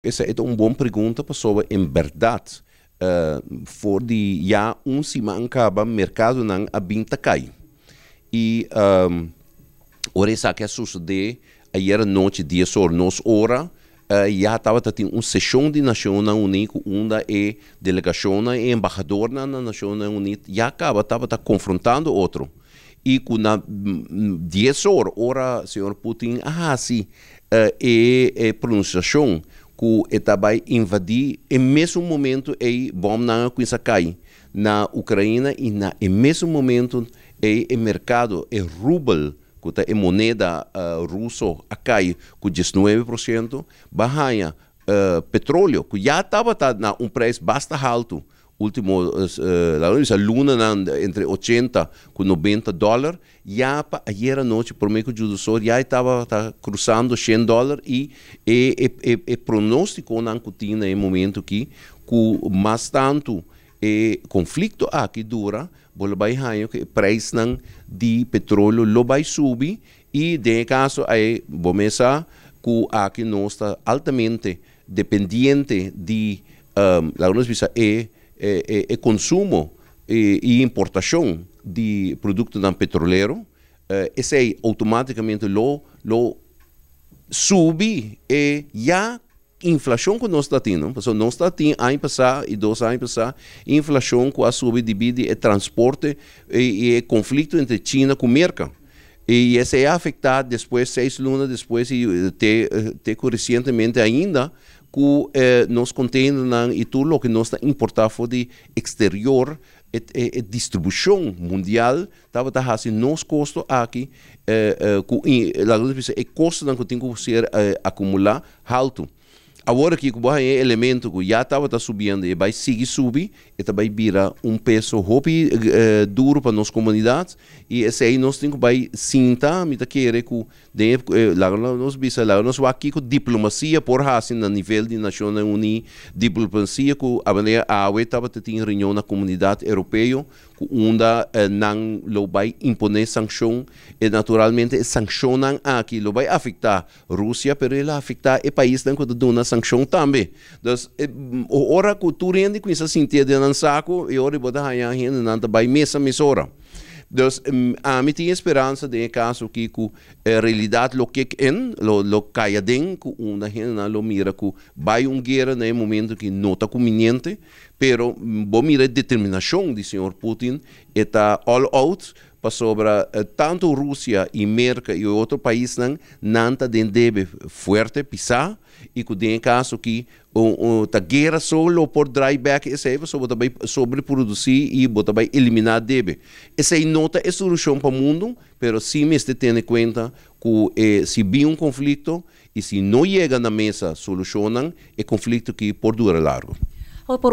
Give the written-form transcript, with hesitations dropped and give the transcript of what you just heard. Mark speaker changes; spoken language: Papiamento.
Speaker 1: Esei ta un bon pregunta pasobra en bèrdat for di ya un siman kaba merkadonan a bin ta kai. I ora esaki a sosodé ayer anochi dies or nos ora ya tabata tin un seshon di Nashonnan Uní ku unda e delegashonnan e embahadornan na Nashonnan Uní ya kaba tabata konfrontando otro. I ku na dies or ora señor Putin a hasi e pronunsiashon ku e ta bai invadí e mesun momentu ei bòmnan a kuminsá kai na Ukraina i na e mesun momentu ei e merkado, e rubel ku ta e moneda ruso a kai ku 19%, ba haña petroleo ku ya tabata na un preis basta haltu ultimo laga nos bisa lunanan entre 80 ku 90 dòler. Ya pa ayer anochi prome ku Judosor ya e tabata krusando 100 dòler i e e e pronostikonan ku tin na e momento aki ku mas tantu e konflikto aki dura bo lo bai haña ku e preisnan di petroleo lo bai subi i den e kaso ei bo mes sa ku aki nos ta altamente dependiente di laga nos bisa e e konsumo i importashon di produktonan petrolero, esei outomátikamente lo lo subi e ya inflashon ku nos ta tin, no? Pasobra nos ta tin aña pasá i 2 aña pasá inflashon ku a subi debí di e transporte i e konflikto entre China ku Merka. I esei a afektá despues 6 luna despues i te te ku resientemente ainda ku nos konteinernan i tur loke nos ta importá for di eksterior, e distribushon mundial tabata hasi nos kosto aki ku laga nos bisa e kostonan ku tin ku ser akumulá haltu. Awor aki ku bo haña e elemento ku ya tabata subiendo i e bai sigui subi, e ta bai bira un peso hopi duru pa nos komunidat i esei nos tin ku bai sinta, mi ta kere ku Den e laga nos bisa, laga nos wak kiko diplomasia por hasi na nivel di Nashonnan Uní, diplomasia ku a manera awe tabata tin reunion na Komunidat Europeo ku unda nan lo bai imponé sankshon e naturalmente e sankshonnan aki lo bai afektá Rusia pero e lo afektá e paisnan ku ta duna sankshon tambe. Dus ora ku tur hende kuminsá sintié den nan saku e ora bo ta haña hendenan ta bai mesa mesora. Dus ami tin e speransa den e kaso aki ku e realidat lo kick in, lo lo kai aden ku unda hendenan lo mira ku bai un guera na e momento aki no ta kumbiniente, pero bo mira e determinashon di señor Putin, e ta all out pasobra tantu Rusia i Merka i otro paisnan nan ta den debe fuerte, pisá, i ku den e kaso aki ta guera so lo por draai bek esei pasobra bo ta bai sobreprodusí i bo ta bai eliminá debe. Esei no ta e solushon pa mundu, pero sí mester tene kuenta ku e si bin un konflikto i si no yega na mesa solushonnan, e konflikto aki por dura largu.
Speaker 2: Por.